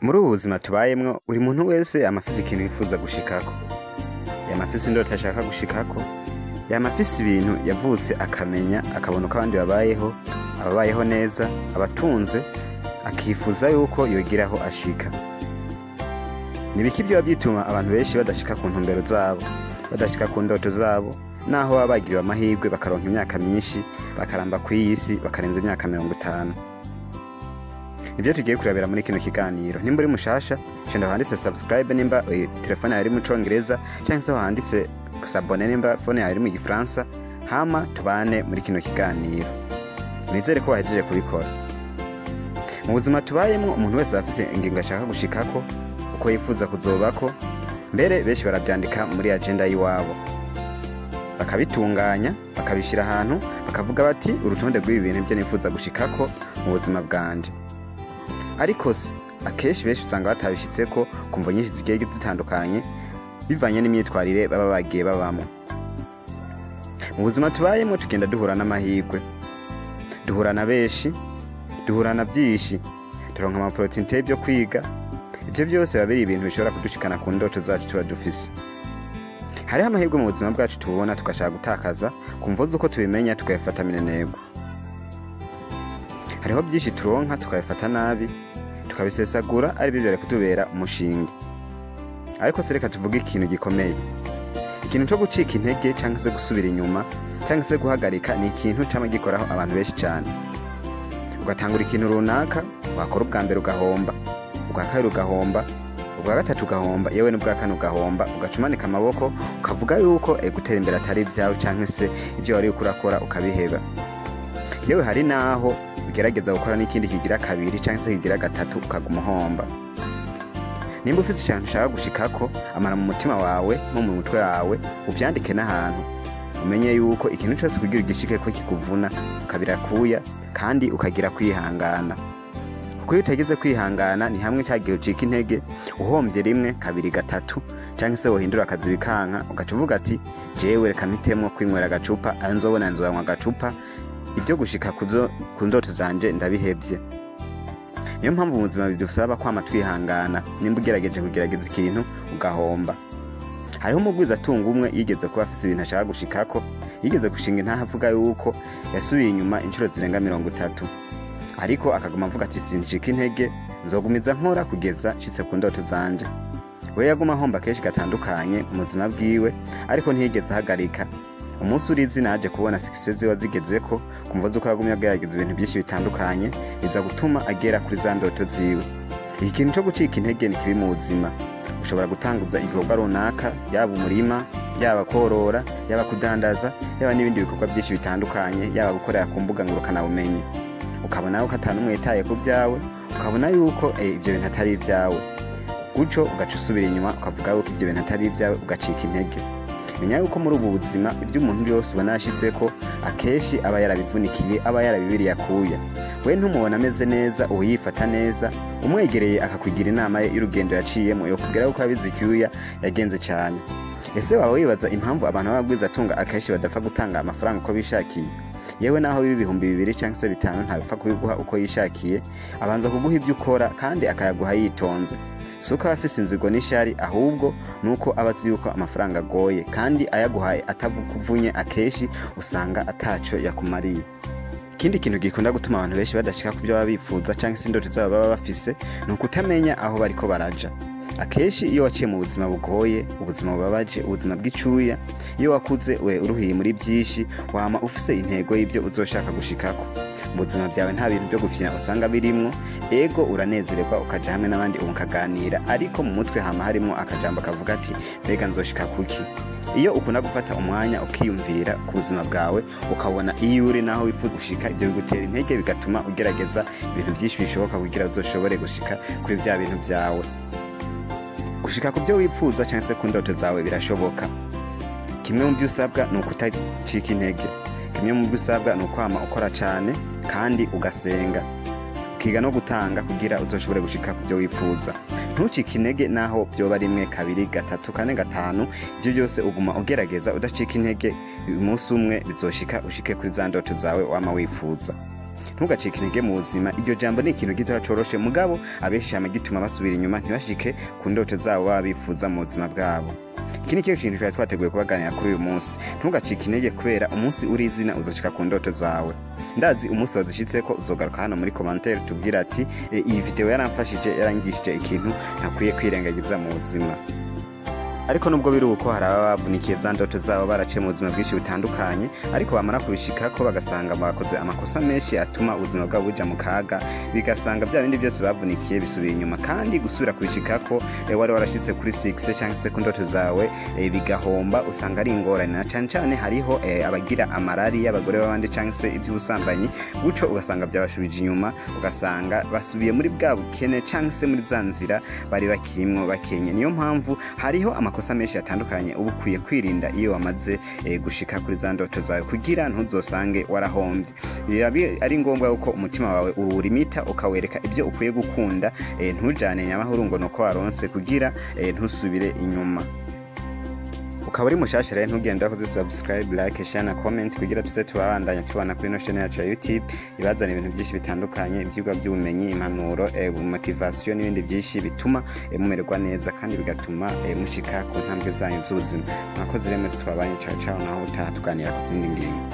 Muri ubu buzima tubayemwo, buri muntu wese yama afise ikintu yifuza gushikako, yama afise indoto ashaka gushikako, yama afise ibintu yavutse akamenya, akabona uko abandi babayeho, ababayeho neza, abatunze, akifuza yuko yogira aho ashika. Ni ibiki vyoba bituma abantu benshi badashika ku ntumbero zabo, badashika ku ndoto zabo, naho baba bagiriwe amahirwe bakaronka imyaka myinshi, bakaramba kw'iyi si, bakarenza imyaka 50? Nivyo tugiye kurabira muri kino kiganiro. Nimba uri mushasha, shenda handitse subscribe nimba telefone yawe iri mu Congereza, canke se handitse s'abonner nimba phone yawe iri mu Gifaransa, hama tubane muri kino kiganiro. Nizere ko wahejeje kubikora. Mu buzima tubayemwo, umuntu wese aba afise ingingo ashaka gushikako, uko yifuza kuzobako, mbere benshi baravyandika muri agenda y'iwabo, bakabitunganya, bakabishira ahantu, bakavuga bati: "Urutonde rw'ibi bintu nivyo nifuza gushikako mu buzima bwanje." Ariko se akenshi benshi usanga batabishitseko ku mvo nyinshi zigiye zitandukanye, bivanye n'imyitwarire baba bagiye babamwo. Mu buzima tubayemwo tugenda duhura n'amahirwe, duhura na benshi, duhura na vyinshi, turonka ama opportunité vyo kwiga. Ivyo vyose biba biri ibintu bishobora kudushikana ku ndoto zacu tuba dufise. Hariho amahirwe mu buzima bwacu tubona tugashaka gutakaza ku mvo z'uko tubimenya tukayafata minenegwe. Hariho vyinshi turonka tukabifata nabi, tukabisesagura, ari byo vyari kutubera umushinge. Ariko se reka tuvuge ikintu gikomeye: ikintu co gucika intege canke se gusubira inyuma canke se guhagarika ni ikintu cama gikoraho abantu benshi cane. Ugatangura ikintu runaka, wakora ubwa mbere ugahomba, ubwa kabiri ugahomba, ubwa gatatu ugahomba, yewe n'ubwa kane ugahomba, ugaca umanika amaboko, ukavuga yuko gutera imbere atari ivyawe, canke se ivyo wari uriko urakora ukabiheba. Yewe hari naho ugerageza gukora n'ikindi kigira kabiri canke se kigira gatatu, ukaguma uhomba. Nimba ufise ikintu ushaka gushikako, amara mu mutima wawe no mu mutwe wawe, uvyandike n'ahantu, umenye yuko ikintu cose kugira ugishikeko kikuvuna, ukabira kuya kandi ukagira kwihangana, kuko iyo utagize kwihangana ni hamwe ca gihe ucika intege uhomvye rimwe, kabiri, gatatu, canke se wohindura akazi bikanka, ugaca uvuga ati: "Jewe reka mpitemwo kwinywera agacupa, ayo nzobona nzoyanywa agacupa, ibyo gushika ku ndoto zanje ndabihevye." Niyo mpamvu mu buzima bidusaba kwama twihangana nimba ugerageje kugerageza ikintu ugahomba. Hariho umugwizatunga umwe yigeze kuba afise ibintu ashaka gushikako, yigeze gushinga intahe avuga yuko yasubiye inyuma inshuro zirenga 30, ariko akaguma avuga ati: "Sincika intege, nzogumiza nkora kugeza nshitse ku ndoto zanje." We yaguma ahomba kenshi gatandukanye mu buzima bwiwe, ariko ntiyigeze ahagarika. Umunsi urizi naje kubona succès ziwe zigezeko kumva zuko yagumye agerageza ibintu byinshi bitandukanye, biza gutuma agera kuri za ndoto ziwe. Iki kintu co gucika intege ni kibi mu buzima. Ushobora gutanguza igikorwa runaka, yaba umurima, yaba korora, yaba kudandaza, yaba n'ibindi bikorwa byinshi bitandukanye, yaba gukorera ku mbuga ngurukanabumenyi, ukabona yuko ata n'umwe yitaye ku vyawe, ukabona yuko ibyo bintu atari ivyawe, gutyo ugaca usubira inyuma, ukavuga yuko ibyo bintu atari ibyawe, ugacika intege. Menya yuko muri ubu buzima ibyo umuntu byose ubona yashitseko akenshi aba yarabivunikiye, aba yarabibiriye akuya. We ntumubona ameze neza, ubu yifata neza, umwegereye akakugira inama ye y'urugendo yaciyemo, yokubwira yuko yabize icyuya, yagenze cyane. Ese waba wibaza impamvu abantu b'abagwizatunga akenshi badapfa gutanga amafaranga uko bishakiye? Yewe naho biba 2000 cyangwa se 5000, ntabipfa kubiguha uko yishakiye. Abanza kuguha ibyo ukora kandi akayaguha yitonze. Si uko aba afise inzigo n'ishari, ahubwo ni uko aba azi yuko amafaranga agoye, kandi ayaguhaye atavukuvunye akenshi usanga ataco yakumariye. Ikindi kintu gikunda gutuma abantu benshi badashika ku byo baba bifuza cyangwa se indoto zabo baba bafise ni ukutamenya aho bariko baraja. Akenshi iyo waciye mu buzima bugoye, ubuzima bubabaje, ubuzima bw'icuya, iyo wakuze we uruhiye muri byinshi, wama ufise intego y'ibyo uzoshaka gushikako. Mu buzima byawe nta bintu byo gufyina usanga birimwo. Ego, uranezererwa, ukaja hamwe n'abandi mukaganira, ariko mu mutwe hama harimwo akajambo kavuga ati: "Mbega nzoshika kuki?" Iyo ukunda gufata umwanya ukiyumvira ku buzima bwawe, ukabona iyo uri naho wifuza gushika, ibyo bigutera intege, bigatuma ugerageza ibintu byinshi bishoboka kugira uzoshobore gushika kuri vya bintu byawe. Gushika ku byo wifuza cyangwa se ku ndoto zawe birashoboka. Kimwe mu byo usabwa ni ukutacika intege. Kimwe mu byo usabwa ni ukwama ukora cyane kandi ugasenga, ukiga no gutanga kugira uzoshobore gushika ku byo wifuza. Ntucike intege naho byoba rimwe, kabiri, gatatu, kane, gatanu, ibyo byose uguma ugerageza udacika intege, umunsi umwe bizoshika ushike kuri za ndoto zawe wama wifuza. Ntugacike intege mu buzima. Iryo jambo ni ikintu gitoya coroshe, mugabo abenshi cama gituma basubira inyuma, ntibashike ku ndoto zabo baba bifuza mu buzima bwabo. Iki ni cyo kintu twari twateguye kubaganira kuri uyu munsi. Ntugacike intege, kubera umunsi uri izina uzoshika ku ndoto zawe. Ndazi umunsi wazishitseko uzogaruka hano muri commentaire tubwira ati: "Iyi video yaramfashije, yarangishije ikintu ntakwiye kwirengagiza mu buzima." Ariko nubwo biri uko, hari ababa bavunikiye za ndoto zabo, baraciye mu buzima bwinshi butandukanye, ariko bamara kubishikako bagasanga bakoze amakosa menshi atuma ubuzima bwabo buja mu kaga, bigasanga bya bindi byose bavunikiye bisubiye inyuma. Kandi gusubira kubishikako wari warashitse kuri succès cyangwa se ku ndoto zawe, bigahomba, usanga ari ingorane. Na cane cane hariho abagira amarari y'abagore b'abandi cyangwa se iby'ubusambanyi, guco ugasanga byabashubije inyuma, ugasanga basubiye muri bwa bukene cyangwa se muri za nzira bari bakirimwo bakenye. Niyo mpamvu hariho amakosa menshi atandukanye uba ukwiye kwirinda iyo wamaze gushika kuri za ndoto zawe, kugira ntuzosange warahombye. Biba ari ngombwa yuko umutima wawe uwurimita, ukawereka ibyo ukwiye gukunda, ntujane nyamahuru ngo nuko waronse, kugira ntusubire inyuma. Ukaba uri mushasha rero, ntugende wakoze subscribe, like, share na comment, kugira tuze tubabandanya tubana kuri ino chaîne yacu ya YouTube ibazana ibintu byinshi bitandukanye: ibyigwa by'ubumenyi, impanuro, motivation n'ibindi byinshi bituma mumererwa neza kandi bigatuma mushika ku ntambwe zanyu z'ubuzima. Mwakoze rero mwese twabanye. Ciao ciao, naho utaha tuganira ku zindi ngingo.